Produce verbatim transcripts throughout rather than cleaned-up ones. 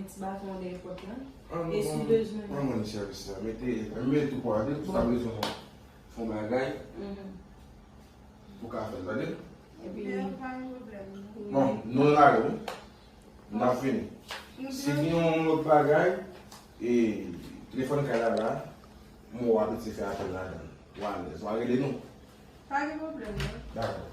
Ti baton dèyè pòt la. Ah, non, e si non, bezwen. Mwen, mwen, sèvis la. Mete, mete tou kwa, de, si w ta bezwen fè yon bagay, mhm, ou ka fè l, tande? Epi, bon, nou lage, wi. N ap fini. Si gen yon lòt bagay, e, telefòn kay la la, m wè w abitye fè apèl ladan l. W alèz. W a rele nou. Pa gen pwoblèm, non. Dakò.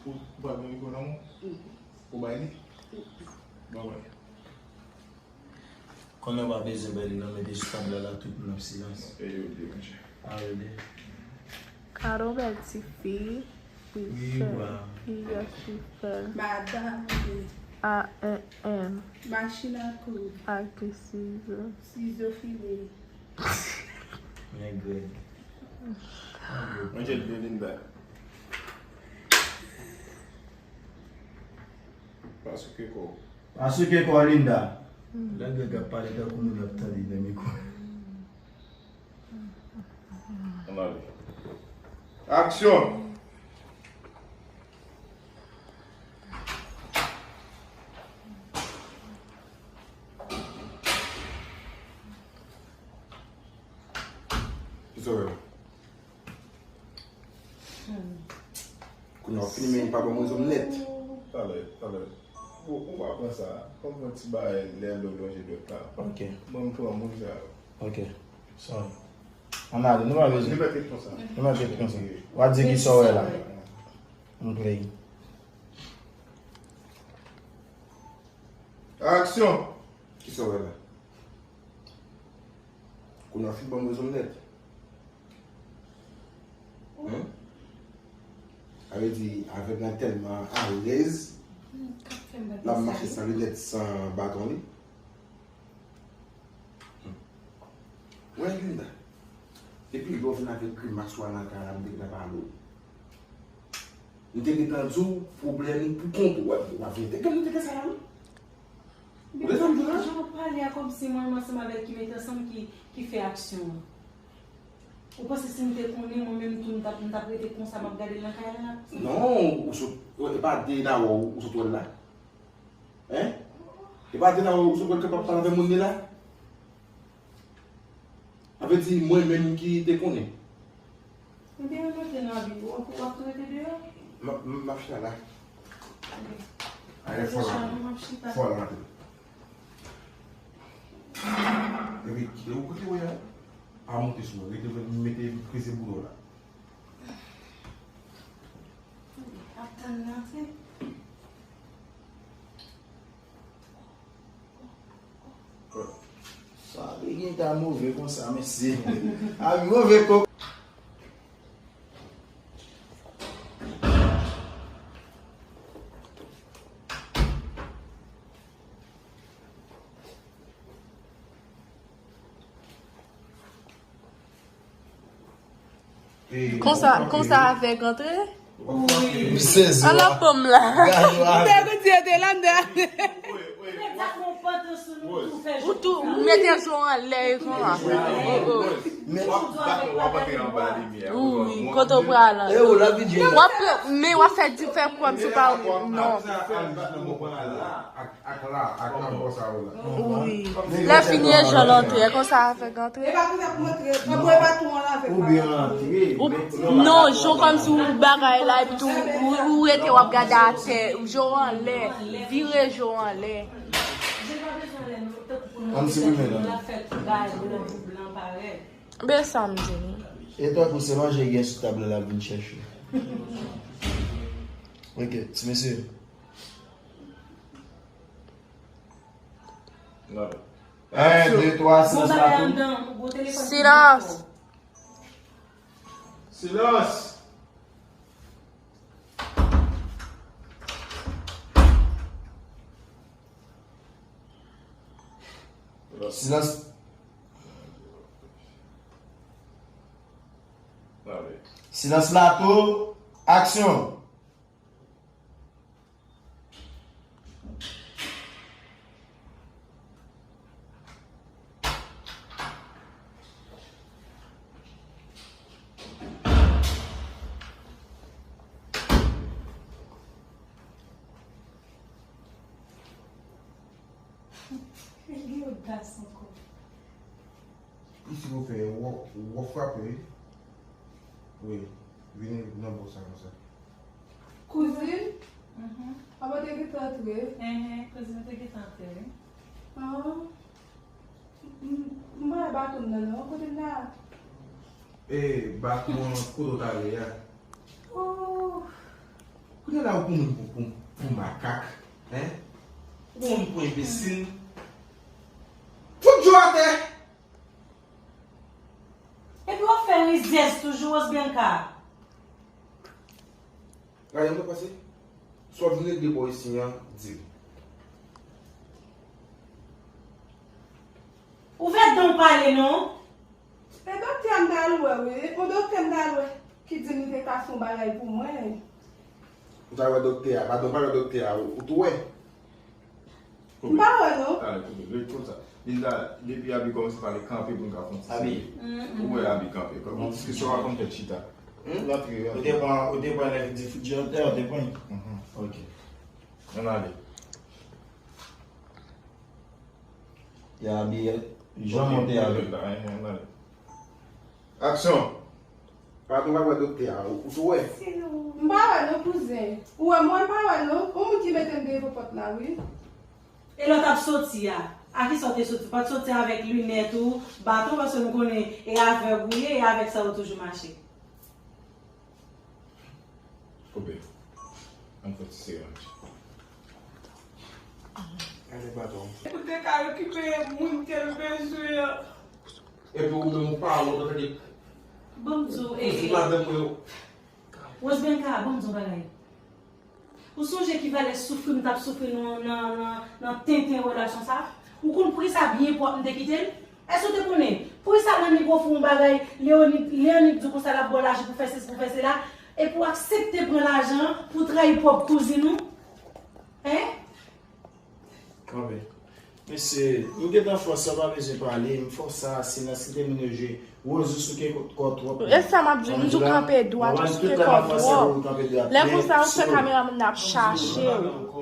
Ou, ou pa gen mikwo nan men w? Ou bay li? Bon, wè. Konnen w pa bezwen bay li non, mete sou tab la, la tout moun ap silans. E yo de, monchè. A yo de. Gade yon bèl ti fi. Wi, wi, wi. Yes, wi, fè. Madanm. A N M. Machin a koud. Ak sizo. Sizo file. Men Greg. Manje l byen, Linda. Pa souke kò w. Pa souke kò w, Linda. Lè Greg ap pale, tankou moun ap tande nan mikwo. Ann ale. Aksyon! Kisa w wè la? Kounye a w fini, men pa ban m rezon m nèt. Talè, talè. Bon, ou pa pran sa. Kòm yon ti bagay, lè l lonje dwèt la. Ok. Ban m pran moun sa yo. Ok. Sorry. Ann ale, nou pa bezwen. Nou mèt ret konsa. Nou mèt ret konsa. W a di kisa w wè la. M play. Aksyon! Kisa w wè la? Kounye a w fin ban m rezon m nèt. Hen? Sa vle di, avèg la tèlman alèz, l ap mache san linèt, san baton li. Wè, Linda, depi lè w vin avèk grimas ou a nan kay la, m te gentan pale w. M te gentan di w pwoblèm ou pou kont ou, w ap vin te gen, m te gen sa la, wi. Ou te tann di la? Jan w ap pale a, kòmsi mwen menm ansanm avè l ki mete ansanm ki, ki fè aksyon an. Ou panse si m te konnen, mwen menm tou, m t ap, m t ap rete konsa, m ap gade l nan kay la? Non, ou sot, e pa de n a wè w, ou sot wè l la? Hen? E pa de n a wè w, ou sot wè l k ap pale avè moun li la? Sa vle di mwen menm ki te konnen. Ebyen, antre nan vi w, w ap, w ap tou rete deyò? M ap, m ap chita la. Ok. Ayen fò la. Fò la antre. Epi, kite ou kote w ye a. Pa monte sou mwen. Rete, mete, peze boulon la. Ap tann li antre. Sa vle gen ta move konsa, mesye. A move kòk. Konsa, konsa avèg antre? Wi. M sezi. Ala pòm la. Gade w avèg. Nèg ou di yo te la, nèg. Ou tou, ou mete zo w anlè e konsa. Wi, wi. Wi, kote w pral la. W ap, men w ap fè di fè kòmsi w pa, non. Ak la, ak la, bò sa yo la. Wi. Lè fini e jan l antre, e konsa avèg antre. E pa konsa pou antre, antre baton an la avèg. Oubyen antre. Ou, non, jan kòmsi w bagay la, epi tou, ou, ou rete w ap gade atè, jan w anlè, vire jan w anlè. Kòmsi w menm la. Ben sa m di nou. E tankou se manje gen sou tab la, l ap vin chèche. Ok, ti mesye. N ale. En, de, twa, silans la tou. Silans. Silans. Silans. Silans la tou. Aksyon. Li gen odas ankò. Isi pou fè wò, wò frape, wi. Wi, vini nan bò sa konsa. Kouzin? Mhm. Papa te gentan antre. Enhen, kouzin te gentan antre, wi. Ah. M, m pa wè baton m nan, non. Kote l la? E, baton an, kote w t ale a? Oh. Kounye a la, ou pran moun pou, pou, pou makak, en? Ou pran moun pou enbesil. Fout djòl atè! Epi w ap fè rizyèz toujou, Osbenka. Gade, m te panse, si w ap vin regle bò isi an, di m. Ouvè dan w pale non. E doktè a m t al wè, wi. Yon doktè m t al wè ki di m li te ka fè yon bagay pou mwen. Ou t al wè doktè a? Madanm, ou pa wè doktè a, ou, ou tou wè? M pa wè, non. Talè, koute, ret konsa. Linda, depi Abi kòmanse pale, kanpe pou n ka fè yon ti seri. Ou wè Abi kanpe. Kòm yon diskisyon pa konn fèt chita. Ou te pran, ou te pran lè li di fout djòl atè, ou te pran. Ok. Ann ale. Ya Abi, jan monte avèk. Ann ale. Aksyon! Patwon pa wè doktè a, ou, ou tou wè? M pa wè non, kouzen. Ou wè mwen, m pa wè non. Yon moun ki mete m devan pòt la, wi. E lè w t ap soti a, a kisa w te soti? Ou pa t soti avèk linèt ou, baton, paske nou konnen e avèg ou ye, e avèk sa ou toujou mache. Koupe. Ann fè ti seri an. Gade baton. Ou te ka okipe moun ke l bezwen an. Epi ou menm ou pa wont, ou tande. Ban m di w, e, e. Madanm mwen yo. Rosebelka, ban m di w bagay. Ou sonje ki valè soufri m t ap soufri nan, nan, nan, nan tenten relasyon sa? Ou konn poukisa byen pwòp m te kite l? Èske w te konnen? Poukisa Lannik ofri w yon bagay, Leonid, Leonid di w konsa l ap ba w lajan pou fè sesi, pou fè sela, epi w aksepte pran lajan an pou trayi pwòp kouzin ou? Hein? Kanpe. Mesye, nou gentan fò sa, pa bezwen pale, m fò sa, silans li te mennen jwe. Rose, ou souke kò w twòp. E sa m ap di w, m di w kanpe dwat, ou souke kò w twòp. Lè konsa, ou fè kameramann nan ap chache w.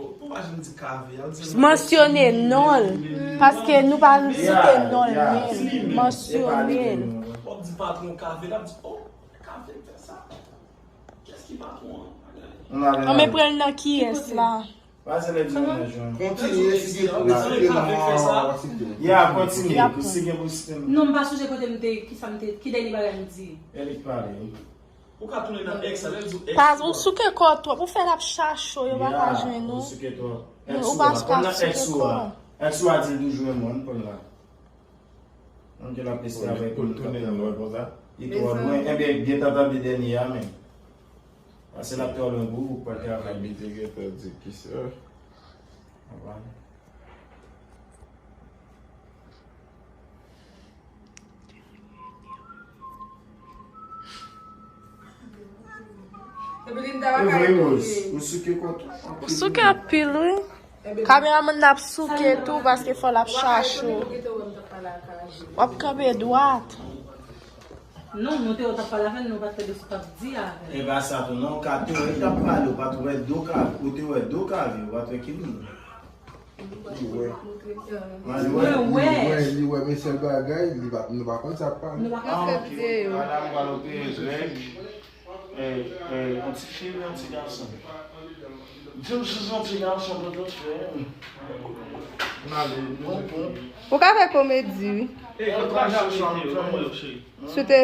Mansyone non l, paske nou pa site non l menm. Mansyone l. W ap di patwon kave, l ap di, oh, kave fè sa. Kiyès ki patwon an? Ann men pran l nan kiyès la? Kontinye, si gen tou, si gen tou, w ap aksepte. Ya, kontinye, si gen pou sistèm. Non, m pa sonje kote m te, kisa m te, ki dènye bagay m di. Elik pale, wi. Ou ka tounen nan ex la, lè l di w ex. Paz, ou souke kò w twòp, ou fè l ap chache w, yo pa ka jwenn ou. Ou souke twòp. Ex ou a, pran nan ex ou a. Ex ou a di l toujou renmen w, pran la. Ann ke l ap reste avèk ou, li twò lwen konsa. Li twò lwen. Enben, gentan tande dènye a menm. Paske l ap twò lwen pou ou, ou pral travay. Abi te gentan di kisa. Konprann? Epi Linda pa ka ignore. Ou souke kò twòp. Ou souke anpil, wi. Kameramann nan ap souke tou, paske fò l ap chache w. W ap kanpe dwat. Non, nou te wè w t ap pale avè l, nou pa t tande sa w t ap di avè l. E pa sa tou, non, w ka te wè l t ap pale, ou pa t wè do kave, ou te wè do kave, ou pa t wè ki moun. Li wè. Li wè, li wè, li wè, men sèl bagay, li pa, nou pa konn sa k pale. Nou pa konn sa k pale. Madanm pral opere drèg. Eh, eh, yon ti fi, yon ti gason. Di m si se yon ti gason, tonton, frè. Ou ka fè komedi, wi. Eh, ankouraje yo, cheri. Sou te